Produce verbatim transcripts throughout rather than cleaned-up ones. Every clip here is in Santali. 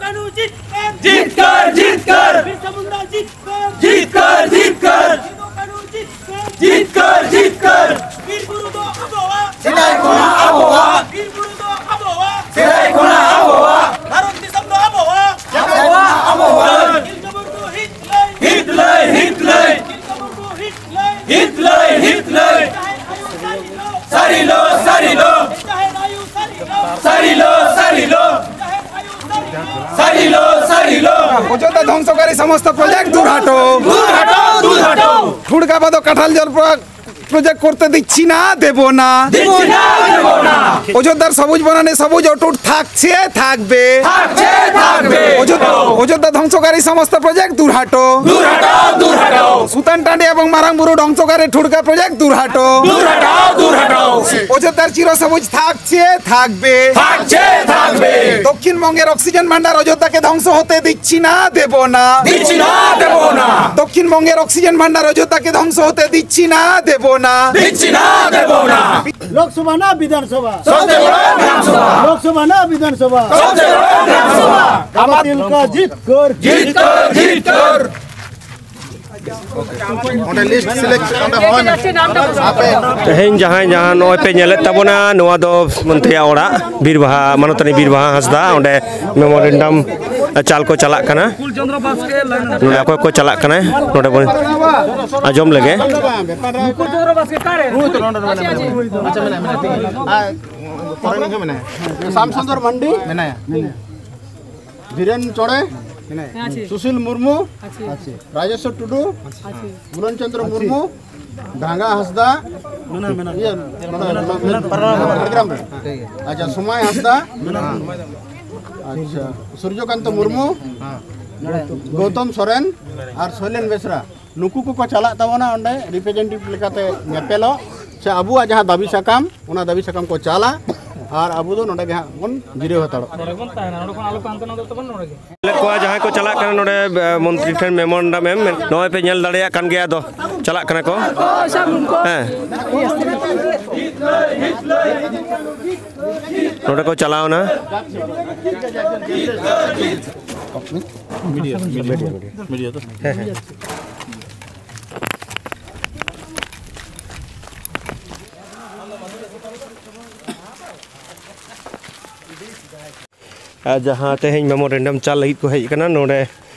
ᱠᱟᱹᱱᱦᱩ ᱡᱤᱛᱠᱟᱹᱨ, ᱡᱤᱛᱠᱟᱹᱨ, ᱡᱤᱛᱠᱟᱹᱨ᱾ ᱵᱤᱨᱥᱟ ᱢᱩᱱᱰᱟ ᱡᱤᱛᱠᱟᱹᱨ, ᱡᱤᱛᱠᱟᱹᱨ, ᱡᱤᱛᱠᱟᱹᱨ᱾ ᱥᱤᱫᱩ ᱠᱟᱹᱱᱦᱩ ᱡᱤᱛᱠᱟᱹᱨ, ᱡᱤᱛᱠᱟᱹᱨ, ᱡᱤᱛᱠᱟᱹᱨ᱾ ᱵᱤᱨ ᱵᱩᱨᱩ ᱫᱚ ᱟᱵᱚᱣᱟᱜ, ᱥᱮᱫᱟᱭ ᱠᱷᱚᱱᱟᱜ ᱟᱵᱚᱣᱟᱜ᱾ ᱵᱤᱨ ᱵᱩᱨᱩ ᱫᱚ ᱟᱵᱚᱣᱟᱜ, ᱥᱮᱫᱟᱭ ᱠᱷᱚᱱᱟᱜ ᱟᱵᱚᱣᱟᱜ᱾ ᱵᱷᱟᱨᱚᱛ ᱫᱤᱥᱚᱢ ᱫᱚ ᱟᱵᱚᱣᱟᱜ, ᱟᱵᱚᱣᱟᱜ, ᱟᱵᱚᱣᱟᱜ᱾ ᱛᱤᱞᱠᱟᱹ ᱢᱩᱨᱢᱩ ᱦᱤᱛ ᱞᱟᱹᱭ, ᱦᱤᱛ ᱞᱟᱹᱭ, ᱦᱤᱛ ᱞᱟᱹᱭ᱾ ᱛᱤᱞᱠᱟᱹ ᱢᱩᱨᱢᱩ ᱦᱤᱛ ᱞᱟᱹᱭ, ᱦᱤᱛ ᱞᱟᱹᱭ, ᱦᱤᱛ ᱞᱟᱹᱭ᱾ ᱡᱟᱦᱮᱨ ᱟᱭᱳ ᱥᱟᱹᱨᱤ ᱞᱚ, ᱥᱟᱹᱨᱤ ᱞᱚ, ᱥᱟᱹᱨᱤ ᱞᱚ, ᱡᱟᱦᱮᱨ ᱟᱭᱳ ᱥᱟᱹᱨᱤ ᱞᱚ, ᱥᱟᱹᱨᱤ ᱞᱚ, ᱥᱟᱹᱨᱤ ᱞᱚ, ᱡᱟᱦᱮᱨ ᱟᱭᱳ ᱥᱟᱹᱨᱤ ᱞᱚ, ᱥᱟᱹᱨᱤ ᱞᱚ, ᱥᱟᱹᱨᱤ ᱞᱚ। অযোধ্যা ধ্বংসকারী সমস্ত প্রজেক্ট দূর হটো। দূর হটো, দূর হটো। ঠুড়কা বাঁধ কাঁঠাল জল প্র-, প্রজেক্ট করতে দিচ্ছি না, দেব না। দিচ্ছি না, দেব না। অযোধ্যার সবুজ বনানী সবুজ অটুট থাকছে, থাকবে। থাকছে, থাকবে। অযোধ্যা, অযোধ্যা ধ্বংসকারী সমস্ত প্রজেক্ট দূর হটো। দূর হটো, দূর হটো। সুতান টান্ডি এবং মারাং বুরু ধ্বংসকারী ঠুড়কা প্রজেক্ট দূর হটো। দূর হটো, দূর হটো। অযোধ্যার চিরসবুজ থাকছে, থাকবে। থাকছে, থাকবে। দক্ষিণবঙ্গের অক্সিজেন ভান্ডার অযোধ্যাকে ধ্বংস হতে দিচ্ছি না, দেব না। দিচ্ছি না, দেব না। দক্ষিণবঙ্গের অক্সিজেন ভান্ডার অযোধ্যাকে ধ্বংস হতে দিচ্ছি না, দেব না। দিচ্ছি না, দেব না। লোকসভা না বিধানসভা? সবচেয়ে বড় বিধানসভা। লোকসভা না বিধানসভা? সবচেয়ে বড় বিধানসভা। বাবা তিলকা জিতকর। জিতকর, জিতকর। ᱚᱸᱰᱮ ᱞᱤᱥᱴ ᱥᱤᱞᱮᱠᱴ ᱚᱸᱰᱮ ᱦᱚᱸ ᱟᱯᱮ᱾ ᱛᱮᱦᱮᱧ ᱡᱟᱦᱟᱸᱭ ᱡᱟᱦᱟᱸ ᱱᱚᱜᱼᱚᱭ ᱯᱮ ᱧᱮᱞᱮᱫ ᱛᱟᱵᱚᱱᱟ, ᱱᱚᱣᱟ ᱫᱚ ᱢᱚᱱᱛᱮᱭᱟᱜ ᱚᱲᱟᱜ, ᱵᱤᱨ ᱵᱟᱦᱟ, ᱢᱟᱱᱚᱛᱟᱱᱤ ᱵᱤᱨ ᱵᱟᱦᱟ ᱦᱟᱸᱥᱫᱟ, ᱚᱸᱰᱮ ᱢᱮᱢᱳᱨᱮᱱᱰᱟᱢ ᱪᱟᱞ ᱠᱚ ᱪᱟᱞᱟᱜ ᱠᱟᱱᱟ᱾ ᱱᱚᱰᱮ ᱚᱠᱚᱭ ᱠᱚ ᱪᱟᱞᱟᱜ ᱠᱟᱱᱟ, ᱱᱚᱰᱮ ᱵᱚᱱ ᱟᱸᱡᱚᱢ ᱞᱮᱜᱮ᱾ ᱥᱟᱢ ᱥᱩᱱᱫᱚᱨ ᱢᱟᱱᱰᱤ ᱢᱮᱱᱟᱭᱟ᱾ ᱫᱷᱤᱨᱮᱱ ᱪᱚᱬᱮ, ᱢᱮᱱᱟᱭᱟ᱾ ᱥᱩᱥᱤᱞ ᱢᱩᱨᱢᱩ, ᱨᱟᱡᱮᱥᱣᱚᱨ ᱴᱩᱰᱩ, ᱵᱩᱞᱚᱱ ᱪᱚᱱᱫᱨᱚ ᱢᱩᱨᱢᱩ, ᱰᱷᱟᱸᱜᱟ ᱦᱟᱸᱥᱫᱟ, ᱤᱭᱟᱹ, ᱱᱚᱰᱮ, ᱡᱷᱟᱲᱜᱨᱟᱢ ᱨᱮ᱾ ᱟᱪᱪᱷᱟ, ᱥᱚᱢᱟᱭ ᱦᱟᱸᱥᱫᱟ, ᱟᱪᱪᱷᱟ, ᱥᱩᱨᱡᱚᱠᱟᱱᱛᱚ ᱢᱩᱨᱢᱩ, ᱜᱳᱣᱛᱚᱢ ᱥᱚᱨᱮᱱ ᱟᱨ ᱥᱚᱭᱞᱮᱱ ᱵᱮᱥᱨᱟ᱾ ᱱᱩᱠᱩ ᱠᱚᱠᱚ ᱪᱟᱞᱟᱜ ᱛᱟᱵᱚᱱᱟ ᱚᱸᱰᱮ ᱨᱤᱯᱨᱮᱡᱮᱱᱴᱮᱴᱤᱵᱷ ᱞᱮᱠᱟᱛᱮ ᱧᱮᱯᱮᱞᱚᱜ, ᱥᱮ ᱟᱵᱚᱣᱟᱜ ᱡᱟᱦᱟᱸ ᱫᱟᱹᱵᱤ ᱥᱟᱠᱟᱢ, ᱚᱱᱟ ᱫᱟᱹᱵᱤ ᱥᱟᱠᱟᱢ ᱠᱚ ᱪᱟᱞᱟ᱾ ᱟᱨ ᱟᱵᱚ ᱫᱚ ᱱᱚᱰᱮ ᱜᱮ ᱦᱟᱸᱜ ᱵᱚᱱ ᱡᱤᱨᱟᱹᱣ ᱦᱟᱛᱟᱲᱚᱜ᱾ ᱱᱚᱰᱮ ᱵᱚᱱ ᱛᱟᱦᱮᱱᱟ, ᱱᱚᱰᱮ ᱠᱷᱚᱱ ᱟᱞᱚ ᱯᱮ ᱦᱟᱱᱛᱮ ᱱᱟᱛᱮ ᱛᱟᱵᱚᱱ, ᱱᱚᱰᱮ ᱜᱮ᱾ ᱧᱮᱞᱮᱫ ᱠᱚᱣᱟ ᱡᱟᱦᱟᱸᱭ ᱠᱚ ᱪᱟᱞᱟᱜ ᱠᱟᱱᱟ ᱱᱚᱰᱮ, ᱮ, ᱢᱚᱱᱛᱨᱤ ᱴᱷᱮᱱ memorandum ᱮᱢ, ᱱᱚᱜᱼᱚᱭ ᱯᱮ ᱧᱮᱞ ᱫᱟᱲᱮᱭᱟᱜ ᱠᱟᱱ ᱜᱮᱭᱟ, ᱟᱫᱚ ᱪᱟᱞᱟᱜ ᱠᱟᱱᱟ ᱠᱚ᱾ ᱦᱮᱸ, ᱱᱚᱰᱮ ᱠᱚ ᱪᱟᱞᱟᱣᱱᱟ᱾ ᱦᱮᱸ, ᱦᱮᱸ᱾ ᱟᱨ ᱡᱟᱦᱟᱸ ᱛᱮᱦᱮᱧ memorandum ᱪᱟᱞ ᱞᱟᱹᱜᱤᱫ ᱠᱚ ᱦᱮᱡ ᱟᱠᱟᱱᱟ, ᱱᱚᱰᱮ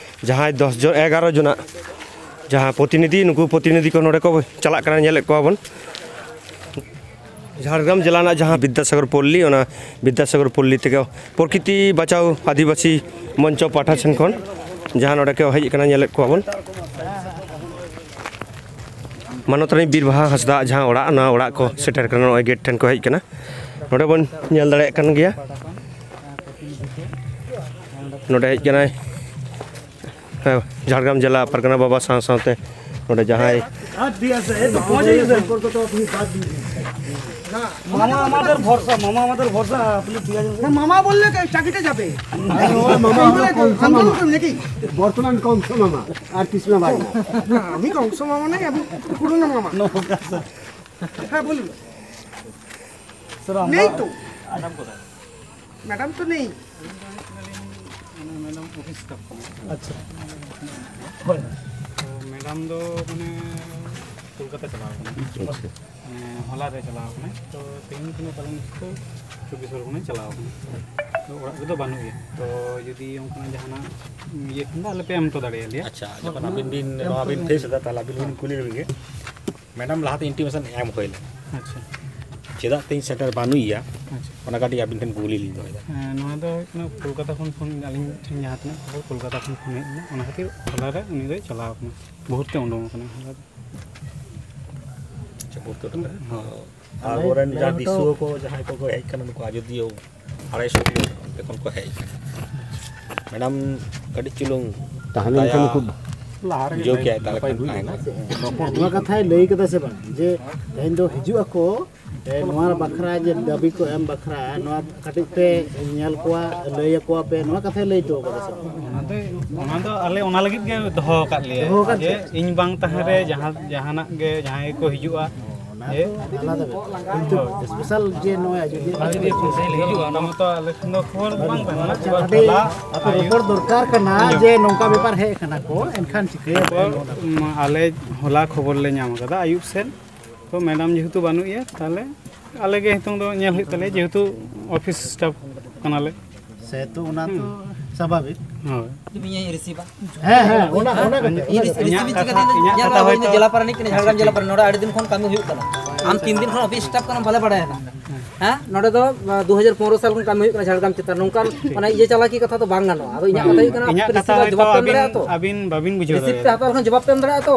ᱡᱟᱦᱟᱸᱭ ᱫᱚᱥ ᱡᱚᱱ, ᱮᱜᱟᱨᱚ ᱡᱚᱱᱟᱜ ᱡᱟᱦᱟᱸ ᱯᱨᱚᱛᱤᱱᱤᱫᱷᱤ, ᱱᱩᱠᱩ ᱯᱨᱚᱛᱤᱱᱤᱫᱷᱤ ᱠᱚ ᱱᱚᱰᱮ ᱠᱚ ᱪᱟᱞᱟᱜ ᱠᱟᱱᱟ, ᱧᱮᱞᱮᱫ ᱠᱚᱣᱟ ᱵᱚᱱ᱾ ᱡᱷᱟᱲᱜᱨᱟᱢ ᱡᱮᱞᱟ ᱨᱮᱱᱟᱜ ᱡᱟᱦᱟᱸ ᱵᱤᱫᱽᱫᱟᱥᱟᱜᱚᱨ ᱯᱚᱞᱞᱤ, ᱚᱱᱟ ᱵᱤᱫᱽᱫᱟᱥᱟᱜᱚᱨ ᱯᱚᱞᱞᱤ ᱛᱮᱜᱮ ᱯᱨᱚᱠᱨᱤᱛᱤ ᱵᱟᱪᱟᱣ ᱟᱹᱫᱤᱵᱟᱹᱥᱤ ᱢᱚᱧᱪᱚ ᱯᱟᱦᱴᱟ ᱥᱮᱱ ᱠᱷᱚᱱ ᱡᱟᱦᱟᱸ ᱱᱚᱰᱮ ᱠᱚ ᱦᱮᱡ ᱟᱠᱟᱱᱟ, ᱧᱮᱞᱮᱫ ᱠᱚᱣᱟ ᱵᱚᱱ᱾ ᱢᱟᱱᱚᱛ ᱨᱟᱱᱤ ᱵᱤᱨ ᱵᱟᱦᱟ ᱦᱟᱸᱥᱫᱟᱜ ᱡᱟᱦᱟᱸ ᱚᱲᱟᱜ, ᱚᱱᱟ ᱚᱲᱟᱜ ᱠᱚ ᱥᱮᱴᱮᱨ ᱠᱟᱱᱟ, ᱱᱚᱜᱼᱚᱭ ᱜᱮᱴ ᱴᱷᱮᱱ ᱠᱚ ᱦᱮᱡ ᱠᱟᱱᱟ᱾ ᱱᱚᱰᱮ ᱵᱚᱱ ᱧᱮᱞ ᱫᱟᱲᱮᱭᱟᱜ ᱠᱟᱱ ᱜᱮᱭᱟ, ᱱᱚᱰᱮ ᱦᱮᱡ ᱠᱟᱱᱟᱭ, ᱦᱮᱸ, ᱡᱷᱟᱲᱜᱨᱟᱢ ᱡᱮᱞᱟ ᱯᱟᱨᱜᱟᱱᱟ ᱵᱟᱵᱟ ᱥᱟᱶ ᱥᱟᱶᱛᱮ ᱱᱚᱰᱮ ᱡᱟᱦᱟᱸᱭ মামা আমাদের ভরসা, মামা আমাদের ভরসা, আপনি ঠিক আছেন? না, মামা বললে চাকরিটা যাবে। আরে বাবা, মামা, বলে, আমরা কংস মামা। নাকি? বর্তমান কংস মামা আর কৃষ্ণ ভাই। না, আমি কংস মামা নাই, আমি পুরনো মামা। নমস্কার স্যার। হ্যাঁ, বলুন। স্যার, আমরা নেই তো। ম্যাডাম তো নেই। ᱢᱟᱱᱮ ᱢᱮᱰᱟᱢ ᱚᱯᱷᱤᱥ ᱥᱴᱟᱯ ᱠᱟᱱᱟ᱾ ᱟᱪᱪᱷᱟ᱾ ᱦᱳᱭ᱾ ᱛᱚ ᱢᱮᱰᱟᱢ ᱫᱚ ᱢᱟᱱᱮ ᱠᱳᱞᱠᱟᱛᱟ ᱪᱟᱞᱟᱣ ᱠᱟᱱᱟ᱾ ᱟᱪᱪᱷᱟ᱾ ᱢᱟᱱᱮ ᱦᱚᱞᱟ ᱨᱮ ᱪᱟᱞᱟᱣ ᱠᱟᱱᱟ᱾ ᱛᱚ ᱛᱮᱦᱮᱧ ᱠᱷᱚᱱᱟᱜ ᱯᱟᱞᱮᱱ ᱛᱚ ᱪᱚᱵᱵᱤᱥ ᱦᱚᱨ ᱠᱷᱚᱱᱟᱜ ᱪᱟᱞᱟᱣ ᱠᱟᱱᱟ᱾ ᱛᱚ ᱚᱲᱟᱜ ᱨᱮᱫᱚ ᱵᱟᱹᱱᱩᱜ ᱮᱭᱟ᱾ ᱛᱚ ᱡᱩᱫᱤ ᱚᱱᱠᱟᱱᱟᱜ ᱡᱟᱦᱟᱱᱟᱜ ᱤᱭᱟᱹ ᱠᱷᱟᱱ ᱫᱚ ᱟᱞᱮ ᱯᱮ ᱮᱢ ᱦᱚᱴᱚ ᱫᱟᱲᱮᱭᱟᱞᱮᱭᱟ᱾ ᱟᱪᱪᱷᱟ, ᱡᱚᱠᱷᱚᱱ ᱟᱹᱵᱤᱱ ᱵᱤᱱ ᱱᱚᱣᱟ ᱵᱤᱱ ᱯᱷᱮᱥ ᱮᱫᱟ, ᱛᱟᱦᱚᱞᱮ ᱟᱹᱵᱤᱱ ᱵᱤᱱ ᱠᱩᱞᱤ ᱞᱮᱜᱮ᱾ ᱢᱮᱰᱟᱢ ᱞᱟᱦᱟᱛᱮ ᱤᱱᱴᱤᱢᱮᱥᱚᱱ ᱮᱢ ᱦᱩᱭ ᱞᱮᱱᱟ᱾ ᱟᱪᱪᱷᱟ᱾ ᱪᱮᱫᱟᱜ ᱛᱮᱧ ᱥᱮᱴᱮᱨ ᱵᱟᱹᱱᱩᱭᱟ, ᱟᱪᱪᱷᱟ᱾ ᱚᱱᱟ ᱠᱟᱹᱴᱤᱡ ᱟᱹᱵᱤᱱ ᱴᱷᱮᱱ ᱠᱩᱠᱞᱤ ᱞᱤᱧ ᱫᱚᱦᱚᱭᱮᱫᱟ᱾ ᱦᱮᱸ, ᱱᱚᱣᱟ ᱫᱚ ᱦᱩᱭᱩᱜ ᱠᱟᱱᱟ ᱠᱳᱞᱠᱟᱛᱟ ᱠᱷᱚᱱ ᱯᱷᱳᱱ, ᱟᱹᱞᱤᱧ ᱴᱷᱮᱱ ᱡᱟᱦᱟᱸ ᱛᱤᱱᱟᱹᱜ ᱠᱷᱚᱵᱚᱨ ᱠᱳᱞᱠᱟᱛᱟ ᱠᱷᱚᱱ ᱯᱷᱳᱱ ᱦᱮᱡ ᱞᱮᱱᱟ, ᱚᱱᱟ ᱠᱷᱟᱹᱛᱤᱨ ᱦᱚᱞᱟ ᱨᱮ ᱩᱱᱤ ᱫᱚᱭ ᱪᱟᱞᱟᱣ ᱠᱟᱱᱟ, ᱵᱷᱳᱨ ᱛᱮ ᱩᱰᱩᱝ ᱟᱠᱟᱱᱟ ᱦᱚᱞᱟ ᱫᱚ᱾ ᱟᱪᱪᱷᱟ, ᱵᱷᱳᱨ ᱛᱮ ᱩᱰᱩᱝ ᱟᱠᱟᱱᱟ᱾ ᱦᱳᱭ᱾ ᱟᱵᱚᱨᱮᱱ ᱡᱟᱦᱟᱸ ᱫᱤᱥᱩᱣᱟᱹ ᱠᱚ ᱡᱟᱦᱟᱸᱭ ᱠᱚᱠᱚ ᱦᱮᱡ ᱟᱠᱟᱱᱟ, ᱱᱩᱠᱩ ᱟᱡᱚᱫᱤᱭᱟᱹ ᱟᱲᱟᱭᱥᱚ ᱠᱤᱞᱳᱢᱤᱴᱟᱨ ᱚᱱᱛᱮ ᱠᱷᱚᱱ ᱠᱚ ᱦᱮᱡ ᱟᱠᱟᱱᱟ᱾ ᱢᱮᱰᱟᱢ, ᱠᱟᱹᱴᱤᱡ ᱪᱩᱞᱩᱝ ᱛᱟᱦᱮᱸ ᱞᱮᱱᱠᱷᱟᱱ ᱫᱟᱭᱟ ᱠᱷᱩᱵ ᱵᱩᱡᱷᱟᱹᱣ ᱠᱮᱭᱟᱭ, ᱛᱟᱦᱞᱮ ᱠᱷᱟᱱ ᱛᱟᱦᱮᱸ ᱠᱚᱜᱼᱟ᱾ ᱱᱚᱣᱟ ᱠᱟᱛᱷᱟᱭ ᱞᱟᱹᱭ ᱠᱟᱫᱟ ᱥᱮ ᱵᱟᱝ, ᱡᱮ ᱛᱮᱦᱮᱧ ᱫᱚ ᱦᱤᱡᱩᱜ ᱟᱠᱚ, ᱱᱚᱣᱟ ᱵᱟᱠᱷᱨᱟ ᱡᱮ ᱫᱟᱹᱵᱤ ᱠᱚ ᱮᱢ ᱵᱟᱠᱷᱨᱟ, ᱱᱚᱣᱟ ᱠᱟᱹᱴᱤᱡ ᱯᱮ ᱧᱮᱞ ᱠᱚᱣᱟ, ᱞᱟᱹᱭ ᱟᱠᱚᱣᱟ ᱯᱮ, ᱱᱚᱣᱟ ᱠᱟᱛᱷᱟᱭ ᱞᱟᱹᱭ ᱦᱚᱴᱚ ᱠᱟᱫᱟ ᱥᱮ ᱵᱟᱝ? ᱚᱱᱟ ᱫᱚ, ᱚᱱᱟ ᱫᱚ ᱟᱞᱮ ᱚᱱᱟ ᱞᱟᱹᱜᱤᱫ ᱜᱮ ᱫᱚᱦᱚ ᱟᱠᱟᱫ ᱞᱮᱭᱟ᱾ ᱫᱚᱦᱚ ᱟᱠᱟᱫ ᱡᱮ ᱯᱮᱭᱟ? ᱤᱧ ᱵᱟᱝ ᱛᱟᱦᱮᱸ ᱨᱮ ᱡᱟᱦᱟᱸ, ᱡᱟᱦᱟᱱᱟᱜ ᱜᱮ ᱡᱟᱦᱟᱸᱭ ᱠᱚ ᱦᱤᱡᱩᱜᱼᱟ, ᱚᱱᱟ ᱡᱮ ᱫᱚ ᱟᱞᱟᱫᱟ ᱵᱮᱯᱟᱨ᱾ ᱠᱤᱱᱛᱩ ᱦᱳᱭ᱾ ᱥᱯᱮᱥᱟᱞ ᱡᱮ ᱱᱚᱜᱼᱚᱭ ᱟᱡᱚᱫᱤᱭᱟᱹ ᱦᱤᱡᱩᱜᱼᱟ, ᱚᱱᱟ ᱢᱟᱛᱚ ᱟᱞᱮ ᱴᱷᱮᱱ ᱫᱚ ᱠᱷᱚᱵᱚᱨ ᱵᱟᱝ ᱛᱟᱦᱮᱸ ᱠᱟᱱᱟ᱾ ᱟᱪᱪᱷᱟ, ᱟᱹᱰᱤ ᱟᱹᱭᱩᱵ ᱨᱚᱯᱚᱲ ᱫᱚᱨᱠᱟᱨ ᱠᱟᱱᱟ ᱟᱸᱡᱚᱢ᱾ ᱡᱮ ᱱᱚᱝᱠᱟ ᱵᱮᱯᱟᱨ ᱦᱮᱡ ᱠᱟᱱᱟ ᱠᱚ, ᱮᱱᱠᱷᱟᱱ ᱪᱤᱠᱟᱹᱭᱟᱵᱚᱱ? ᱟᱞᱮ ᱦᱚᱞᱟ ᱠᱷᱚᱵᱚᱨ ᱞᱮ ᱧᱟᱢ ᱠᱟᱫᱟ ᱟᱹᱭᱩᱵ ᱥᱮᱫ, ᱛᱚ ᱢᱮᱰᱟᱢ ᱡᱮᱦᱮᱛᱩ ᱵᱟᱹᱱᱩᱜ ᱮᱭᱟ, ᱛᱟᱦᱞᱮ ᱟᱞᱮ ᱜᱮ ᱱᱤᱛᱚᱝ ᱫᱚ ᱧᱮᱞ ᱦᱩᱭᱩᱜ ᱛᱟᱞᱮᱭᱟ, ᱡᱮᱦᱮᱛᱩ ᱚᱯᱷᱤᱥ ᱥᱴᱟᱯ ᱠᱟᱱᱟᱞᱮ᱾ ᱥᱮ ᱛᱚ ᱚᱱᱟ ᱛᱚ ᱦᱩᱸ᱾ ᱥᱟᱵᱷᱟᱵᱤᱠ᱾ ᱦᱳᱭ᱾ ᱤᱧ ᱨᱤᱥᱤᱵᱷᱟ᱾ ᱦᱮᱸ, ᱦᱮᱸ, ᱚᱱᱟ, ᱚᱱᱟ ᱠᱟᱛᱷᱟ, ᱤᱧ ᱚᱱᱟ ᱨᱤᱥᱤᱵᱷ ᱠᱟᱛᱷᱟ᱾ ᱤᱧ ᱪᱤᱠᱟᱹᱛᱮ ᱤᱧᱟᱹᱜ ᱧᱮᱞ ᱠᱟᱛᱷᱟ ᱦᱚᱸ ᱦᱚᱭᱛᱳ ᱡᱮᱞᱟ ᱯᱟᱨᱟᱱᱤᱠ ᱠᱟᱱᱟ, ᱡᱷᱟᱲᱜᱨᱟᱢ ᱡᱮᱞᱟ ᱯᱟᱨᱟᱱᱤᱠ, ᱱᱚᱰᱮ ᱟᱹᱰᱤ ᱫᱤᱱ ᱠᱷᱚᱱ ᱠᱟᱹᱢᱤ ᱦᱩᱭᱩᱜ ᱠᱟᱱᱟ᱾ ᱟᱢ ᱛᱤᱱ ᱫᱤᱱ ᱠᱷᱚᱱ ᱚᱯᱷᱤᱥ ᱥᱴᱟᱯ ᱠᱟᱱᱟᱢ ᱵᱟᱞᱮ ᱵᱟᱲᱟᱭᱟ ᱱᱟᱜ᱾ ᱦᱮᱸ, ᱱᱚᱰᱮ ᱫᱚ, ᱟ, ᱫᱩ ᱦᱟᱡᱟᱨ ᱯᱚᱱᱨᱚ ᱥᱟᱞ ᱠᱷᱚᱱ ᱠᱟᱹᱢᱤ ᱦᱩᱭᱩᱜ ᱠᱟᱱᱟ ᱡᱷᱟᱲᱜᱨᱟᱢ ᱪᱮᱛᱟᱱ, ᱱᱚᱝᱠᱟᱱ ᱚᱱᱟ ᱤᱭᱟᱹ ᱪᱟᱞᱟᱠᱤ ᱠᱟᱛᱷᱟ ᱫᱚ ᱵᱟᱝ ᱜᱟᱱᱚᱜᱼᱟ᱾ ᱟᱫᱚ ᱤᱧᱟᱹᱜ ᱠᱟᱛᱷᱟ ᱦᱩᱭᱩᱜ ᱠᱟᱱᱟ, ᱤᱧᱟᱹᱜ ᱟᱯᱮ ᱠᱟᱛᱷᱟ ᱨᱤᱥᱤᱵᱷ ᱨᱮᱭᱟᱜ ᱦᱚᱭᱛᱳ ᱡᱚᱵᱟᱵ ᱯᱮ ᱮᱢ ᱟᱹᱵᱤᱱ, ᱫᱟᱲᱮᱭᱟᱜᱼᱟ ᱛᱚ? ᱟᱹᱵᱤᱱ ᱵᱟᱹᱵᱤᱱ ᱵᱩᱡᱷᱟᱹᱣ ᱨᱤᱥᱤᱵᱷ ᱯᱮ ᱫᱟᱲᱮᱭᱟᱫᱟ᱾ ᱦᱟᱛᱟᱣ ᱞᱮᱠᱷᱟᱱ ᱡᱚᱵᱟᱵ ᱯᱮ ᱮᱢ ᱫᱟᱲᱮᱭᱟᱜᱼᱟ ᱛᱚ?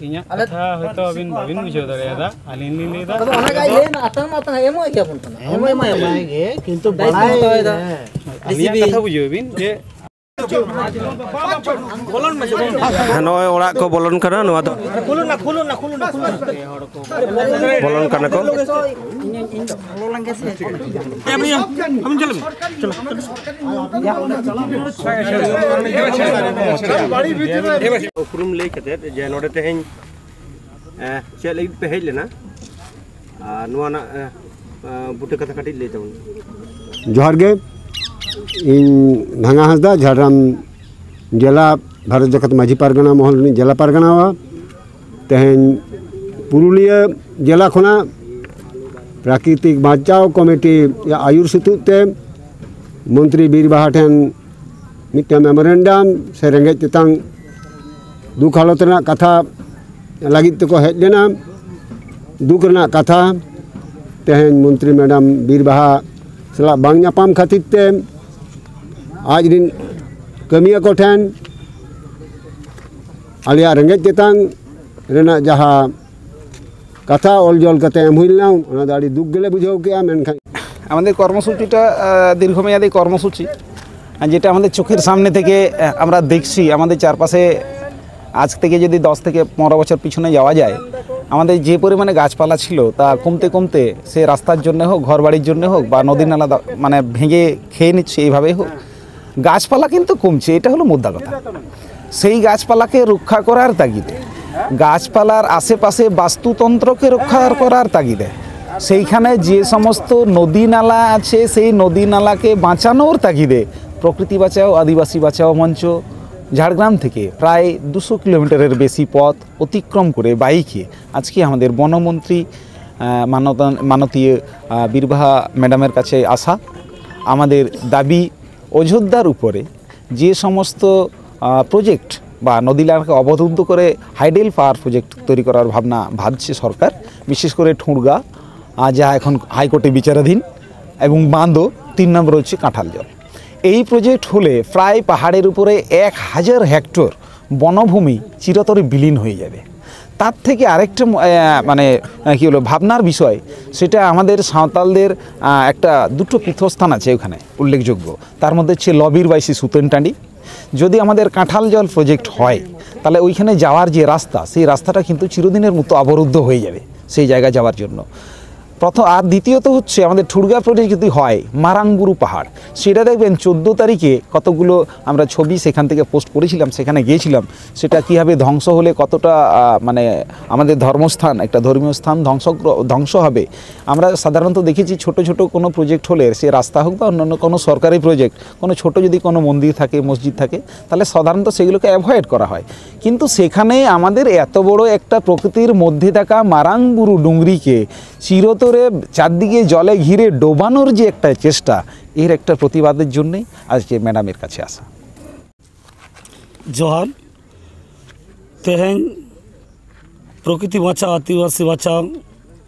ᱤᱧᱟᱹᱜ ᱟᱞᱮ ᱠᱟᱛᱷᱟ ᱦᱚᱭᱛᱳ ᱟᱹᱵᱤᱱ ᱵᱟᱹᱵᱤᱱ ᱵᱩᱡᱷᱟᱹᱣ ᱫᱟᱲᱮᱭᱟᱫᱟ, ᱟᱹᱞᱤᱧ ᱞᱤᱧ ᱞᱟᱹᱭᱫᱟ᱾ ᱟᱫᱚ ᱚᱱᱟ ᱜᱮ ᱟᱡ ᱞᱟᱹᱭ ᱢᱮ, ᱟᱛᱟᱝ ᱢᱟ ᱟᱛᱟᱝ, ᱮᱢᱚᱜ ᱜᱮᱭᱟ ᱵᱚᱱ ᱠᱟᱱᱟ᱾ ᱮᱢ ᱮᱢᱚᱜ ᱢᱟ ᱮᱢᱚᱜ ᱮᱢᱚᱜ ᱜᱮ᱾ ᱜᱮ, ᱠᱤᱱᱛᱩ ᱫᱟᱭᱤᱛᱛᱚ ᱵᱟᱲᱟᱭ ᱦᱟᱛᱟᱣ ᱮᱫᱟ᱾ ᱦᱮᱸ᱾ ᱟᱹᱞᱤᱧᱟᱜ ᱨᱤᱥᱤᱵᱷ ᱠᱟᱛᱷᱟ ᱵᱩᱡᱷᱟᱹᱣ ᱵᱤᱱ ᱡᱮ ᱦᱮᱸ, ᱱᱚᱜᱼᱚᱭ ᱚᱲᱟᱜ ᱠᱚ ᱵᱚᱞᱚᱱ ᱠᱟᱱᱟ, ᱱᱚᱣᱟ ᱫᱚ ᱵᱚᱞᱚᱱ ᱠᱟᱱᱟ ᱠᱚ᱾ ᱩᱯᱨᱩᱢ ᱞᱟᱹᱭ ᱠᱟᱛᱮ ᱡᱮ ᱱᱚᱰᱮ ᱛᱮᱦᱮᱧ, ᱮ, ᱪᱮᱫ ᱞᱟᱹᱜᱤᱫ ᱯᱮ ᱦᱮᱡ ᱞᱮᱱᱟ? ᱟᱨ ᱱᱚᱣᱟ ᱨᱮᱱᱟᱜ, ᱮ, ᱮ, ᱵᱩᱴᱟᱹ ᱠᱟᱛᱷᱟ ᱠᱟᱹᱴᱤᱡ ᱞᱟᱹᱭ ᱛᱟᱵᱚᱱ ᱢᱮ᱾ ᱡᱚᱦᱟᱨ ᱜᱮ, ᱤᱧ ᱰᱷᱟᱝᱜᱟ ᱦᱟᱸᱥᱫᱟ, ᱡᱷᱟᱲᱜᱨᱟᱢ ᱡᱮᱞᱟ ᱵᱷᱟᱨᱚᱛ ᱡᱟᱠᱟᱛ ᱢᱟᱹᱡᱷᱤ ᱯᱟᱨᱜᱟᱱᱟ ᱢᱚᱦᱚᱞ ᱨᱤᱱᱤᱡ ᱡᱮᱞᱟ ᱯᱟᱨᱜᱟᱱᱟ ᱵᱟᱵᱟ᱾ ᱛᱮᱦᱮᱧ ᱯᱩᱨᱩᱞᱤᱭᱟᱹ ᱡᱮᱞᱟ ᱠᱷᱚᱱᱟᱜ ᱯᱨᱟᱠᱨᱤᱛᱤᱠ ᱵᱟᱧᱪᱟᱣ ᱠᱚᱢᱤᱴᱤ ᱟᱹᱭᱩᱨ ᱥᱩᱛᱩᱜ ᱛᱮ ᱢᱚᱱᱛᱨᱤ ᱵᱤᱨ ᱵᱟᱦᱟ ᱴᱷᱮᱱ ᱢᱤᱫᱴᱟᱝ ᱢᱮᱢᱳᱨᱮᱱᱰᱟᱢ ᱥᱮ ᱨᱮᱸᱜᱮᱡ ᱛᱮᱛᱟᱝ ᱫᱩᱠ ᱦᱟᱞᱚᱛ ᱨᱮᱱᱟᱜ ᱠᱟᱛᱷᱟ ᱞᱟᱹᱜᱤᱫ ᱛᱮᱠᱚ ᱦᱮᱡ ᱞᱮᱱᱟ᱾ ᱫᱩᱠ ᱨᱮᱱᱟᱜ ᱠᱟᱛᱷᱟ ᱛᱮᱦᱮᱧ ᱢᱚᱱᱛᱨᱤ ᱢᱮᱰᱟᱢ ᱵᱤᱨ ᱵᱟᱦᱟ ᱥᱟᱞᱟᱜ ᱵᱟᱝ ᱧᱟᱯᱟᱢ ᱠᱷᱟᱹᱛᱤᱨ ᱛᱮ ᱟᱡ ᱨᱤᱱ ᱠᱟᱹᱢᱤᱭᱟᱹ ᱠᱚ ᱴᱷᱮᱱ ᱟᱞᱮᱭᱟᱜ ᱨᱮᱸᱜᱮᱡ ᱛᱮᱛᱟᱝ ᱨᱮᱱᱟᱜ ᱡᱟᱦᱟᱸ ᱠᱟᱛᱷᱟ ᱚᱞ ᱡᱚᱞ ᱠᱟᱛᱮ ᱮᱢ ᱦᱩᱭ ᱞᱮᱱᱟ, ᱚᱱᱟ ᱫᱚ ᱟᱹᱰᱤ ᱫᱩᱠ ᱜᱮᱞᱮ ᱵᱩᱡᱷᱟᱹᱣ ᱠᱮᱜᱼᱟ᱾ ᱢᱮᱱᱠᱷᱟᱱ আমাদের কর্মসূচিটা, আহ, দীর্ঘমেয়াদী কর্মসূচি, আর যেটা আমাদের চোখের সামনে থেকে, আহ, আমরা দেখছি, আমাদের চারপাশে আজ থেকে যদি দশ থেকে পনেরো বছর পিছনে যাওয়া যায়, আমাদের যে পরিমাণে গাছপালা ছিল, তা কমতে কমতে, সে রাস্তার জন্য হোক, ঘর বাড়ির জন্য হোক, বা নদী নালা দা- মানে ভেঙে খেয়ে নিচ্ছে এইভাবেই হোক, গাছপালা কিন্তু কমছে, এটা হলো মুদ্রা কথা। সেই গাছপালাকে রক্ষা করার তাগিদে, গাছপালার আশেপাশে বাস্তুতন্ত্রকে রক্ষা করার তাগিদে, সেইখানে যে সমস্ত নদী নালা আছে, সেই নদী নালাকে বাঁচানোর তাগিদে প্রকৃতি বাঁচাও, আদিবাসী বাঁচাও মঞ্চ ঝাড়গ্রাম থেকে প্রায় দুশো কিলোমিটারের বেশি পথ অতিক্রম করে বাইকে আজকে আমাদের বনমন্ত্রী, আহ, মানতা- মাননীয়, আহ, বীরবাহা ম্যাডামের কাছে আসা। আমাদের দাবি, অযোধ্যার উপরে যে সমস্ত, আহ, প্রজেক্ট বা নদী নালাকে অবরুদ্ধ করে হাইডেল পাওয়ার প্রজেক্ট তৈরি করার ভাবনা ভাবছে সরকার, বিশেষ করে ঠুঁড়গা, আহ, যা এখন হাইকোর্টে বিচারাধীন, এবং বাঁধও তিন নম্বর হচ্ছে কাঁঠাল জল। এই প্রজেক্ট হলে প্রায় পাহাড়ের উপরে এক হাজার হেক্টর বনভূমি চিরতরে বিলীন হয়ে যাবে। তার থেকে আরেকটা ম- আহ, মানে আহ, কী বলবো, ভাবনার বিষয়, সেটা আমাদের সাঁওতালদের আহ, একটা দুটো পীঠস্থান আছে ওখানে উল্লেখযোগ্য। তার মধ্যে হচ্ছে লবির বাইশি সুতেনটাঁড়ি। যদি আমাদের কাঁঠাল জল প্রজেক্ট হয়, তাহলে ওইখানে যাওয়ার যে রাস্তা, সেই রাস্তাটা কিন্তু চিরদিনের মতো অবরুদ্ধ হয়ে যাবে সেই জায়গা যাওয়ার জন্য। প্রথম আর দ্বিতীয়ত হচ্ছে, আমাদের ঠুড়গা প্রজেক্ট যদি হয়, মারাংবুরু পাহাড়, সেটা দেখবেন চোদ্দো তারিখে কতগুলো আমরা ছবি সেখান থেকে পোস্ট করেছিলাম, সেখানে গিয়েছিলাম। সেটা কীভাবে ধ্বংস হলে কতটা আহ, মানে আমাদের ধর্মস্থান, একটা ধর্মীয় স্থান ধ্বংস ধ্বংস হবে। আমরা সাধারণত দেখেছি, ছোট ছোট কোনো প্রজেক্ট হলে, সে রাস্তা হোক বা অন্যান্য কোনো সরকারি প্রজেক্ট, কোনো ছোট যদি কোনো মন্দির থাকে, মসজিদ থাকে, তাহলে সাধারণত সেগুলোকে অ্যাভয়েড করা হয়। কিন্তু সেখানে আমাদের এত বড় একটা প্রকৃতির মধ্যে থাকা মারাংবুরু ডুংরিকে চিরতরে চারদিকে জলে ঘিরে ডোবানোর যে একটা চেষ্টা, এর একটা প্রতিবাদের জন্যই আজকে ম্যাডামের কাছে আসা। ᱡᱚᱦᱟᱨ᱾ ᱛᱮᱦᱮᱧ ᱯᱨᱚᱠᱨᱤᱛᱤ ᱵᱟᱧᱪᱟᱣ, ᱟᱹᱫᱤᱵᱟᱹᱥᱤ ᱵᱟᱧᱪᱟᱣ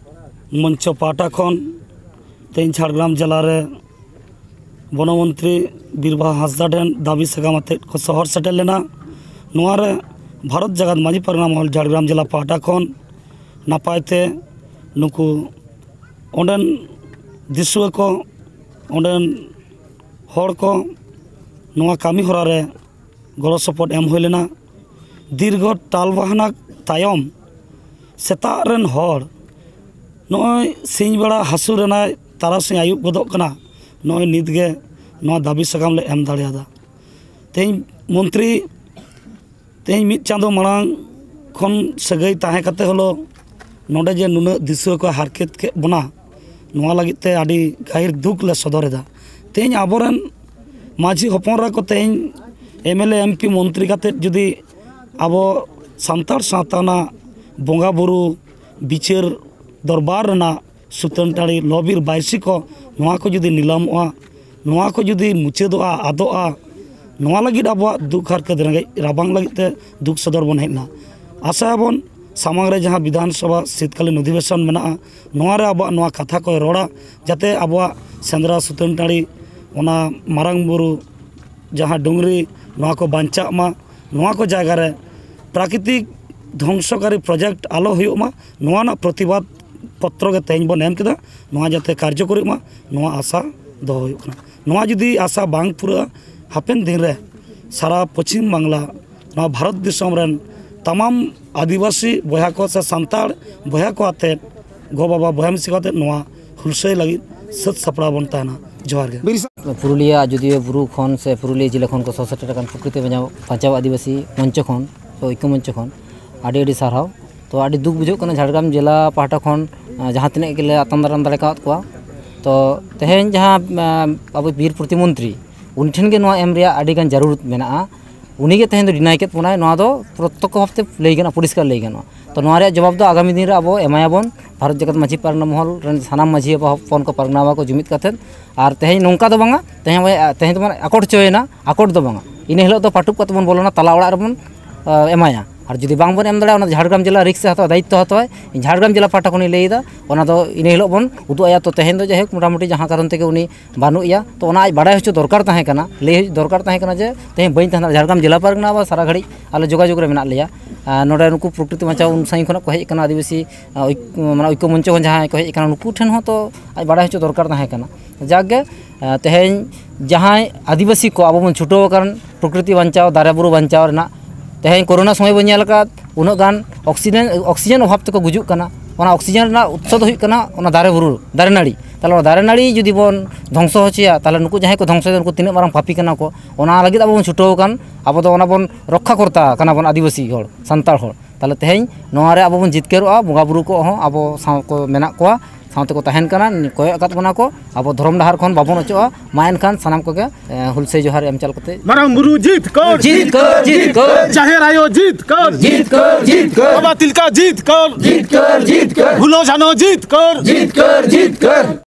ᱢᱚᱧᱪᱚ ᱯᱟᱦᱴᱟ ᱠᱷᱚᱱ ᱛᱮᱦᱮᱧ ᱡᱷᱟᱲᱜᱨᱟᱢ ᱡᱮᱞᱟ ᱨᱮ ᱵᱚᱱᱚᱢᱚᱱᱛᱨᱤ ᱵᱤᱨᱵᱟᱦᱟ ᱦᱟᱸᱥᱫᱟ ᱴᱷᱮᱱ ᱫᱟᱹᱵᱤ ᱥᱟᱠᱟᱢ ᱟᱛᱮᱫ ᱠᱚ ᱥᱚᱦᱚᱨ ᱥᱮᱴᱮᱨ ᱞᱮᱱᱟ᱾ ᱱᱚᱣᱟ ᱨᱮ ᱵᱷᱟᱨᱚᱛ ᱡᱟᱠᱟᱛ ᱢᱟᱹᱡᱷᱤ ᱯᱟᱨᱜᱟᱱᱟ ᱢᱚᱦᱚᱞ ᱡᱷᱟᱲᱜᱨᱟᱢ ᱡᱮᱞᱟ ᱯᱟᱦᱴᱟ ᱠᱷᱚᱱ ᱱᱟᱯᱟᱭ ᱛᱮ ᱱᱩᱠᱩ ᱚᱸᱰᱮᱱ ᱫᱤᱥᱩᱣᱟᱹ ᱠᱚ, ᱚᱸᱰᱮᱱ ᱦᱚᱲ ᱠᱚ ᱱᱚᱣᱟ ᱠᱟᱹᱢᱤ ᱦᱚᱨᱟ ᱨᱮ ᱜᱚᱲᱚ ᱥᱚᱯᱚᱦᱚᱫ ᱮᱢ ᱦᱩᱭ ᱞᱮᱱᱟ᱾ ᱫᱤᱨᱜᱷᱚ ᱴᱟᱞᱵᱟᱦᱟᱱᱟ ᱛᱟᱭᱚᱢ ᱥᱮᱛᱟᱜ ᱨᱮᱱ ᱦᱚᱲ ᱱᱚᱜᱼᱚᱭ ᱥᱤᱧ ᱵᱮᱲᱟ ᱦᱟᱹᱥᱩᱨ ᱮᱱᱟᱭ, ᱛᱟᱨᱟᱥᱤᱧ ᱟᱹᱭᱩᱵ ᱜᱚᱫᱚᱜ ᱠᱟᱱᱟ, ᱱᱚᱜᱼᱚᱭ ᱱᱤᱛ ᱜᱮ ᱱᱚᱣᱟ ᱫᱟᱹᱵᱤ ᱥᱟᱠᱟᱢ ᱞᱮ ᱮᱢ ᱫᱟᱲᱮᱭᱟᱫᱟ᱾ ᱛᱮᱦᱮᱧ ᱢᱚᱱᱛᱨᱤ, ᱛᱮᱦᱮᱧ ᱢᱤᱫ ᱪᱟᱸᱫᱚ ᱢᱟᱲᱟᱝ ᱠᱷᱚᱱ ᱥᱟᱹᱜᱟᱹᱭ ᱛᱟᱦᱮᱸ ᱠᱟᱛᱮ ᱦᱚᱞᱳ ᱱᱚᱰᱮ ᱡᱮ ᱱᱩᱱᱟᱹᱜ ᱫᱤᱥᱩᱣᱟᱹ ᱠᱚ ᱦᱟᱨᱠᱮᱛ ᱠᱮᱫ ᱵᱚᱱᱟ, ᱱᱚᱣᱟ ᱞᱟᱹᱜᱤᱫ ᱛᱮ ᱟᱹᱰᱤ ᱜᱟᱹᱦᱤᱨ ᱫᱩᱠ ᱞᱮ ᱥᱚᱫᱚᱨ ᱮᱫᱟ᱾ ᱛᱮᱦᱮᱧ ᱟᱵᱚᱨᱮᱱ ᱢᱟᱹᱡᱷᱤ ᱦᱚᱯᱚᱱ ᱮᱨᱟ ᱠᱚ ᱛᱮᱦᱮᱧ M L A, M P, ᱢᱚᱱᱛᱨᱤ ᱠᱟᱛᱮ ᱡᱩᱫᱤ ᱟᱵᱚ ᱥᱟᱱᱛᱟᱲ ᱥᱟᱶᱛᱟ ᱨᱮᱱᱟᱜ ᱵᱚᱸᱜᱟ ᱵᱩᱨᱩ, ᱵᱤᱪᱟᱹᱨ ᱫᱚᱨᱵᱟᱨ ᱨᱮᱱᱟᱜ ᱥᱩᱛᱟᱹᱱ ᱴᱟᱺᱰᱤ, ᱞᱚᱼᱵᱤᱨ ᱵᱟᱹᱭᱥᱤ ᱠᱚ, ᱱᱚᱣᱟ ᱠᱚ ᱡᱩᱫᱤ ᱱᱤᱞᱟᱢᱚᱜᱼᱟ, ᱱᱚᱣᱟ ᱠᱚ ᱡᱩᱫᱤ ᱢᱩᱪᱟᱹᱫᱚᱜᱼᱟ, ᱟᱫᱚᱜᱼᱟ, ᱱᱚᱣᱟ ᱞᱟᱹᱜᱤᱫ ᱟᱵᱚᱣᱟᱜ ᱫᱩᱠ ᱦᱟᱨᱠᱮᱛ ᱨᱮᱸᱜᱮᱡ ᱨᱟᱵᱟᱝ ᱞᱟᱹᱜᱤᱫ ᱛᱮ ᱫᱩᱠ ᱥᱚᱫᱚᱨ ᱵᱚᱱ ᱦᱮᱡ ᱞᱮᱱᱟ᱾ ᱟᱥᱟᱭᱟᱵᱚᱱ ᱥᱟᱢᱟᱝ ᱨᱮ ᱡᱟᱦᱟᱸ ᱵᱤᱫᱷᱟᱱ ᱥᱚᱵᱷᱟ ᱥᱤᱛᱠᱟᱞᱤᱱ ᱚᱫᱷᱤᱵᱮᱥᱚᱱ ᱢᱮᱱᱟᱜᱼᱟ, ᱱᱚᱣᱟ ᱨᱮ ᱟᱵᱚᱣᱟᱜ ᱱᱚᱣᱟ ᱠᱟᱛᱷᱟ ᱠᱚᱭ ᱨᱚᱲᱟ, ᱡᱟᱛᱮ ᱟᱵᱚᱣᱟᱜ ᱥᱮᱸᱫᱽᱨᱟ ᱥᱩᱛᱟᱹᱱ ᱴᱟᱺᱰᱤ, ᱚᱱᱟ ᱢᱟᱨᱟᱝ ᱵᱩᱨᱩ ᱡᱟᱦᱟᱸ ᱰᱩᱝᱨᱤ, ᱱᱚᱣᱟ ᱠᱚ ᱵᱟᱧᱪᱟᱜ ᱢᱟ, ᱱᱚᱣᱟ ᱠᱚ ᱡᱟᱭᱜᱟ ᱨᱮ ᱯᱨᱟᱠᱨᱤᱛᱤᱠ ᱫᱷᱚᱝᱥᱚᱠᱟᱨᱤ ᱯᱨᱚᱡᱮᱠᱴ ᱟᱞᱚ ᱦᱩᱭᱩᱜ ᱢᱟ, ᱱᱚᱣᱟ ᱨᱮᱱᱟᱜ ᱯᱨᱚᱛᱤᱵᱟᱫ ᱯᱚᱛᱨᱚ ᱜᱮ ᱛᱮᱦᱮᱧ ᱵᱚᱱ ᱮᱢ ᱠᱮᱫᱟ᱾ ᱱᱚᱣᱟ ᱡᱟᱛᱮ ᱠᱟᱨᱡᱚᱠᱚᱨᱤᱜ ᱢᱟ, ᱱᱚᱣᱟ ᱟᱥᱟ ᱫᱚᱦᱚ ᱦᱩᱭᱩᱜ ᱠᱟᱱᱟ᱾ ᱱᱚᱣᱟ ᱡᱩᱫᱤ ᱟᱥᱟ ᱵᱟᱝ ᱯᱩᱨᱟᱹᱜᱼᱟ, ᱦᱟᱯᱮᱱ ᱫᱤᱱ ᱨᱮ ᱥᱟᱨᱟ ᱯᱚᱪᱷᱤᱢ ᱵᱟᱝᱞᱟ, ᱱᱚᱣᱟ ᱵᱷᱟᱨᱚᱛ ᱫᱤᱥᱚᱢ ᱨᱮᱱ ᱛᱟᱢᱟᱢ ᱟᱹᱫᱤᱵᱟᱹᱥᱤ ᱵᱚᱭᱦᱟ ᱠᱚ ᱥᱮ ᱥᱟᱱᱛᱟᱲ ᱵᱚᱭᱦᱟ ᱠᱚ ᱟᱛᱮᱫ, ᱜᱚ ᱵᱟᱵᱟ ᱵᱚᱭᱦᱟ ᱢᱤᱥᱤ ᱠᱚ ᱟᱛᱮᱫ ᱱᱚᱣᱟ ᱦᱩᱞᱥᱟᱹᱭ ᱞᱟᱹᱜᱤᱫ ᱥᱟᱹᱛ ᱥᱟᱯᱲᱟᱣ ᱵᱚᱱ ᱛᱟᱦᱮᱱᱟ᱾ ᱡᱚᱦᱟᱨ ᱜᱮ᱾ ᱯᱩᱨᱩᱞᱤᱭᱟᱹ ᱟᱡᱚᱫᱤᱭᱟᱹ ᱵᱩᱨᱩ ᱠᱷᱚᱱ ᱥᱮ ᱯᱩᱨᱩᱞᱤᱭᱟᱹ ᱡᱮᱞᱟ ᱠᱷᱚᱱ ᱠᱚ ᱥᱚᱦᱚᱨ ᱥᱮᱴᱮᱨ ᱟᱠᱟᱱ ᱯᱨᱚᱠᱨᱤᱛᱤ ᱵᱟᱧᱪᱟᱣ, ᱵᱟᱧᱪᱟᱣ ᱟᱹᱫᱤᱵᱟᱹᱥᱤ ᱢᱚᱧᱪᱚ ᱠᱷᱚᱱ, ᱥᱮ ᱳᱭᱠᱚ ᱢᱚᱧᱪᱚ ᱠᱷᱚᱱ ᱟᱹᱰᱤ ᱟᱹᱰᱤ ᱥᱟᱨᱦᱟᱣ᱾ ᱛᱚ, ᱟᱹᱰᱤ ᱫᱩᱠ ᱵᱩᱡᱷᱟᱹᱜ ᱠᱟᱱᱟ, ᱡᱷᱟᱲᱜᱨᱟᱢ ᱡᱮᱞᱟ ᱯᱟᱦᱴᱟ ᱠᱷᱚᱱ, ᱟᱸ, ᱡᱟᱦᱟᱸ ᱛᱤᱱᱟᱹᱜ ᱜᱮᱞᱮ ᱟᱛᱟᱝ ᱫᱟᱨᱟᱢ ᱫᱟᱲᱮ ᱠᱟᱣᱟᱫ ᱠᱚᱣᱟ᱾ ᱛᱚ, ᱛᱮᱦᱮᱧ ᱡᱟᱦᱟᱸ, ᱟᱸ, ᱟᱵᱚ ᱵᱤᱨ ᱯᱨᱚᱛᱤᱢᱚᱱᱛᱨᱤ, ᱩᱱᱤ ᱴᱷᱮᱱ ᱜᱮ ᱱᱚᱣᱟ ᱮᱢ ᱨᱮᱭᱟᱜ ᱟᱹᱰᱤ ᱜᱟᱱ ᱡᱟᱹᱨᱩᱲ ᱢᱮᱱᱟᱜᱼᱟ᱾ ᱩᱱᱤ ᱜᱮ ᱛᱮᱦᱮᱧ ᱫᱚ ᱰᱤᱱᱟᱭ ᱠᱮᱫ ᱵᱚᱱᱟᱭ, ᱱᱚᱣᱟ ᱫᱚ ᱯᱨᱚᱛᱛᱚᱠᱠᱷᱚ ᱵᱷᱟᱵᱽ ᱛᱮ ᱞᱟᱹᱭ ᱜᱟᱱᱚᱜᱼᱟ, ᱯᱚᱨᱤᱥᱠᱟᱨ ᱞᱟᱹᱭ ᱜᱟᱱᱚᱜᱼᱟ᱾ ᱛᱚ, ᱱᱚᱣᱟ ᱨᱮᱭᱟᱜ ᱡᱚᱵᱟᱵ ᱫᱚ ᱟᱜᱟᱢᱤ ᱫᱤᱱ ᱨᱮ ᱟᱵᱚ ᱮᱢᱟᱭᱟᱵᱚᱱ᱾ ᱵᱷᱟᱨᱚᱛ ᱡᱟᱠᱟᱛ ᱢᱟᱹᱡᱷᱤ ᱯᱟᱨᱜᱟᱱᱟ ᱢᱚᱦᱚᱞ ᱨᱮᱱ ᱥᱟᱱᱟᱢ ᱢᱟᱹᱡᱷᱤ ᱵᱟᱵᱟ ᱦᱚᱯᱚᱱ ᱠᱚ, ᱯᱟᱨᱜᱟᱱᱟ ᱵᱟᱵᱟ ᱠᱚ ᱡᱩᱢᱤᱫ ᱠᱟᱛᱮᱫ᱾ ᱟᱨ ᱛᱮᱦᱮᱧ ᱱᱚᱝᱠᱟ ᱫᱚ ᱵᱟᱝᱟ, ᱛᱮᱦᱮᱧ ᱵᱚᱱ, ᱛᱮᱦᱮᱧ ᱫᱚᱵᱚᱱ ᱟᱠᱚᱴ ᱦᱚᱪᱚᱭᱮᱱᱟ, ᱟᱠᱚᱴ ᱫᱚ ᱵᱟᱝᱟ᱾ ᱤᱱᱟᱹ ᱦᱤᱞᱳᱜ ᱫᱚ ᱯᱟᱹᱴᱩᱵ ᱠᱟᱛᱮ ᱵᱚᱱ ᱵᱚᱞᱚᱱᱟ, ᱛᱟᱞᱟ ᱚᱲᱟᱜ ᱨᱮᱵᱚᱱ, ᱟ, ᱮᱢᱟᱭᱟ᱾ ᱟᱨ ᱡᱩᱫᱤ ᱵᱟᱝ ᱵᱚᱱ ᱮᱢ ᱫᱟᱲᱮᱭᱟᱜᱼᱟ, ᱚᱱᱟ ᱫᱚ ᱡᱷᱟᱲᱜᱨᱟᱢ ᱡᱮᱞᱟ ᱨᱤᱠᱥ ᱮ ᱦᱟᱛᱟᱣᱟ, ᱫᱟᱭᱤᱛᱛᱚ ᱦᱟᱛᱟᱣᱟᱭ᱾ ᱤᱧ ᱡᱷᱟᱲᱜᱨᱟᱢ ᱡᱮᱞᱟ ᱯᱟᱦᱴᱟ ᱠᱷᱚᱱᱤᱧ ᱞᱟᱹᱭᱮᱫᱟ, ᱚᱱᱟ ᱫᱚ ᱤᱱᱟᱹ ᱦᱤᱞᱳᱜ ᱵᱚᱱ ᱩᱫᱩᱜ ᱟᱭᱟ᱾ ᱛᱚ, ᱛᱮᱦᱮᱧ ᱫᱚ ᱡᱟᱭᱦᱳᱠ ᱢᱚᱴᱟᱢᱩᱴᱤ ᱡᱟᱦᱟᱸ ᱠᱟᱨᱚᱱ ᱛᱮᱜᱮ ᱩᱱᱤ ᱵᱟᱹᱱᱩᱜ ᱮᱭᱟ, ᱛᱚ, ᱚᱱᱟ ᱟᱡ ᱵᱟᱰᱟᱭ ᱦᱚᱪᱚ ᱫᱚᱨᱠᱟᱨ ᱛᱟᱦᱮᱸ ᱠᱟᱱᱟ, ᱞᱟᱹᱭ ᱫᱚᱨᱠᱟᱨ ᱛᱟᱦᱮᱸ ᱠᱟᱱᱟ ᱡᱮ ᱛᱮᱦᱮᱧ ᱵᱟᱹᱧ ᱛᱟᱦᱮᱸ ᱫᱟᱲᱮᱭᱟᱜᱼᱟ᱾ ᱡᱷᱟᱲᱜᱨᱟᱢ ᱡᱮᱞᱟ ᱯᱟᱨᱜᱟᱱᱟ ᱵᱟ ᱥᱟᱨᱟ ᱜᱷᱟᱹᱲᱤᱡ ᱟᱞᱮ ᱡᱳᱜᱟᱡᱳᱜᱽ ᱨᱮ ᱢᱮᱱᱟᱜ ᱞᱮᱭᱟ᱾ ᱟᱨ ᱱᱚᱰᱮ ᱱᱩᱠᱩ ᱯᱨᱚᱠᱨᱤᱛᱤ ᱵᱟᱧᱪᱟᱣ ᱩᱱ ᱥᱟᱺᱜᱤᱧ ᱠᱷᱚᱱᱟᱜ ᱠᱚ ᱦᱮᱡ ᱟᱠᱟᱱᱟ, ᱟᱹᱫᱤᱵᱟᱹᱥᱤ, ᱟᱸ, ᱳᱭ-, ᱢᱟᱱᱮ ᱳᱭᱠᱚ ᱢᱚᱧᱪᱚ ᱠᱷᱚᱱ ᱡᱟᱦᱟᱸᱭ ᱠᱚ ᱦᱮᱡ ᱟᱠᱟᱱᱟ, ᱱᱩᱠᱩ ᱴᱷᱮᱱ ᱦᱚᱸ ᱛᱚ ᱟᱡ ᱵᱟᱰᱟᱭ ᱦᱚᱪᱚ ᱫᱚᱨᱠᱟᱨ ᱛᱟᱦᱮᱸ ᱠᱟᱱᱟ᱾ ᱡᱟᱠ ᱜᱮ, ᱟᱸ, ᱛᱮᱦᱮᱧ ᱡᱟᱦᱟᱸᱭ ᱟᱹᱫᱤᱵᱟᱹᱥᱤ ᱠᱚ ᱟᱵᱚ ᱵᱚᱱ ᱪᱷᱩᱴᱟᱹᱣ ᱟᱠᱟᱱ ᱯᱨᱚᱠᱨᱤᱛᱤ ᱵᱟᱧᱪᱟᱣ, ᱫᱟᱨᱮ ᱵᱩᱨᱩ ᱵᱟᱧᱪᱟᱣ ᱨᱮᱱᱟᱜ, ᱛᱮᱦᱮᱧ ᱠᱳᱨᱳᱱᱟ ᱥᱚᱢᱚᱭ ᱵᱚᱱ ᱧᱮᱞ ᱟᱠᱟᱫ, ᱩᱱᱟᱹᱜ ᱜᱟᱱ ᱚᱠᱥᱤᱡᱮᱱ ᱚᱠᱥᱤᱡᱮᱱ ᱚᱵᱷᱟᱵ ᱛᱮᱠᱚ ᱜᱩᱡᱩᱜ ᱠᱟᱱᱟ᱾ ᱚᱱᱟ ᱚᱠᱥᱤᱡᱮᱱ ᱨᱮᱱᱟᱜ ᱩᱛᱥᱚ ᱫᱚ ᱦᱩᱭᱩᱜ ᱠᱟᱱᱟ ᱚᱱᱟ ᱫᱟᱨᱮ ᱵᱩᱨᱩ, ᱫᱟᱨᱮ ᱱᱟᱹᱲᱤ᱾ ᱛᱟᱦᱚᱞᱮ ᱚᱱᱟ ᱫᱟᱨᱮ ᱱᱟᱹᱲᱤ ᱡᱩᱫᱤ ᱵᱚᱱ ᱫᱷᱚᱝᱥᱚ ᱦᱚᱪᱚᱭᱟ, ᱛᱟᱦᱚᱞᱮ ᱱᱩᱠᱩ ᱡᱟᱦᱟᱸᱭ ᱠᱚ ᱫᱷᱚᱝᱥᱚᱭᱮᱫᱟ, ᱱᱩᱠᱩ ᱛᱤᱱᱟᱹᱜ ᱢᱟᱨᱟᱝ ᱯᱟᱯᱤ ᱠᱟᱱᱟ ᱠᱚ᱾ ᱚᱱᱟ ᱞᱟᱹᱜᱤᱫ ᱟᱵᱚ ᱵᱚᱱ ᱪᱷᱩᱴᱟᱹᱣ ᱟᱠᱟᱱ, ᱟᱵᱚ ᱫᱚ ᱚᱱᱟ ᱵᱚᱱ ᱨᱚᱠᱠᱷᱟ ᱠᱚᱨᱛᱟ ᱠᱟᱱᱟ ᱵᱚᱱ, ᱟᱹᱫᱤᱵᱟᱹᱥᱤ ᱦᱚᱲ, ᱥᱟᱱᱛᱟᱲ ᱦᱚᱲ᱾ ᱛᱟᱦᱚᱞᱮ ᱛᱮᱦᱮᱧ ᱱᱚᱣᱟ ᱨᱮ ᱟᱵᱚ ᱵᱚᱱ ᱡᱤᱛᱠᱟᱹᱨᱚᱜᱼᱟ, ᱵᱚᱸᱜᱟ ᱵᱩᱨᱩ ᱠᱚᱦᱚᱸ ᱟᱵᱚ ᱥᱟᱶ ᱠᱚ ᱢᱮᱱᱟᱜ ᱠᱚᱣᱟ, ᱥᱟᱶᱛᱮ ᱠᱚ ᱛᱟᱦᱮᱱ ᱠᱟᱱᱟ, ᱠᱚᱭᱚᱜ ᱟᱠᱟᱫ ᱵᱚᱱᱟ ᱠᱚ᱾ ᱟᱵᱚ ᱫᱷᱚᱨᱚᱢ ᱰᱟᱦᱟᱨ ᱠᱷᱚᱱ ᱵᱟᱵᱚᱱ ᱚᱪᱚᱜᱼᱟ᱾ ᱢᱟ ᱮᱱᱠᱷᱟᱱ ᱥᱟᱱᱟᱢ ᱠᱚᱜᱮ, ᱮ, ᱦᱩᱞᱥᱟᱹᱭ ᱡᱚᱦᱟᱨ ᱮᱢ ᱪᱟᱞ ᱠᱟᱛᱮ᱾ ᱢᱟᱨᱟᱝ ᱵᱩᱨᱩ ᱡᱤᱛᱠᱟᱹᱨ᱾ ᱡᱤᱛᱠᱟᱹᱨ, ᱡᱤᱛᱠᱟᱹᱨ᱾ ᱡᱟᱦᱮᱨ ᱟᱭᱳ ᱡᱤᱛᱠᱟᱹᱨ᱾ ᱡᱤᱛᱠᱟᱹᱨ, ᱡᱤᱛᱠᱟᱹᱨ᱾ ᱵᱟᱵᱟ ᱛᱤᱞᱠᱟ ᱡᱤᱛᱠᱟᱹᱨ᱾ ᱡᱤᱛᱠᱟᱹᱨ, ᱡᱤᱛᱠᱟᱹᱨ᱾ ᱯᱷᱩᱞᱳ ᱡᱷᱟᱱᱳ ᱡᱤᱛᱠᱟᱹᱨ᱾ ᱡᱤᱛᱠᱟᱹᱨ, ᱡᱤᱛᱠᱟᱹᱨ᱾